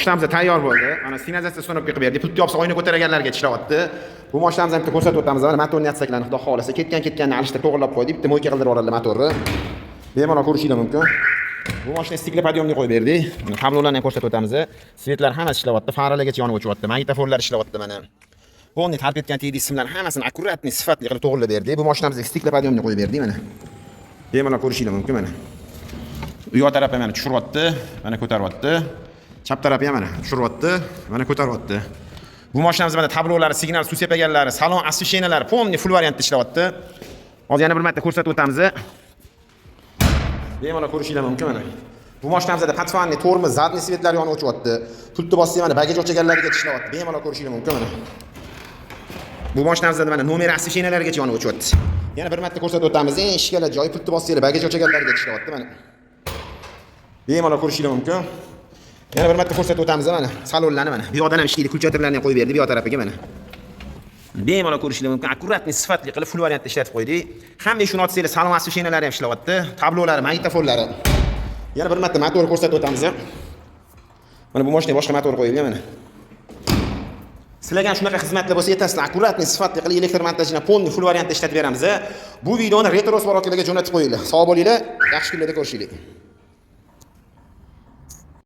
Moshinamiz tayyor bo'ldi. Mana signalizatsiya установка qilib berdik. Pultni yopsa, oyna ko'targanlarga ishlayapti. Bu mashinamizni bitta ko'rsatib o'tamiz. Mana motorni отсек larni, xudo xohlasa, ketgan ketganini alishtirib, to'g'irlab qo'ydik. Bitta мойка qildirib yuboradilar motorni. Bemalol ko'rishinglar mumkin. Bu mashina стеклоподъёмник qo'yib berdik. Mana kablolarni ham ko'rsatib o'tamiz. Свет lar hammasi ishlayapti, faralargacha yonib o'chyapti, magnitofonlar ishlayapti mana. Полный tarp etgan tegdi simlar hammasini аккуратный, sifatli qilib to'g'irlab berdik. Bu mashinamizga стеклоподъёмник qo'yib berdik mana. Bemalol ko'rishinglar mumkin mana. U yoq tarafi mana tushiryapti, mana ko'taryapti. Chap tarafi ham mana tushiryapti, mana ko'taryapti. Bu mashinamiz mana tablolari, signal, suv sepaganlari, salon освещения lari полный full variantda ishlayapti. Hozir yana bir marta ko'rsatib o'tamiz. Bemalol ko'rishinglar mumkin mana. Bu mashinamizda подфарник, tormoz, задний свет lar yonib o'chyapti. Pultni bossak, mana bagaj ochganlarigacha ishlayapti. Bemalol ko'rishinglar mumkin mana. Bu mashinamizda mana nomer освещения larigacha yonib o'chyapti. Yana bir marta ko'rsatib o'tamiz. Eng ishkala joyi, pultni bossanglar, bagaj ochganlarigacha ishlayapti mana. Bemalol ko'rishinglar mumkin. Yana bir marta ko'rsatib o'tamiz mana salonlarni mana. Bu yoqdan ham ishlaydi, включатель larni ham qo'yib berdi bu yoq tarafiga mana. Bemalol ko'rishinglar mumkin. Аккуратный, sifatli qilib full variantda ishlatib qo'ydik. Hamma shuni otsanglar, salon освещения lari ham ishlayapti. Tablolari, magnitofonlari. Yana bir marta motor ko'rsatib o'tamiz. Mana bu mashinaga boshqa motor qo'yilgan mana. Sizlarga ham shunaqa xizmatlar bo'lsa, aytasizlar, аккуратный, sifatli qilib elektr montajini полный full variantda ishlatib beramiz. Bu videoni retro akalarga jo'natib qo'yinglar. Sog' bo'linglar, yaxshi kunlarda ko'rishaylik.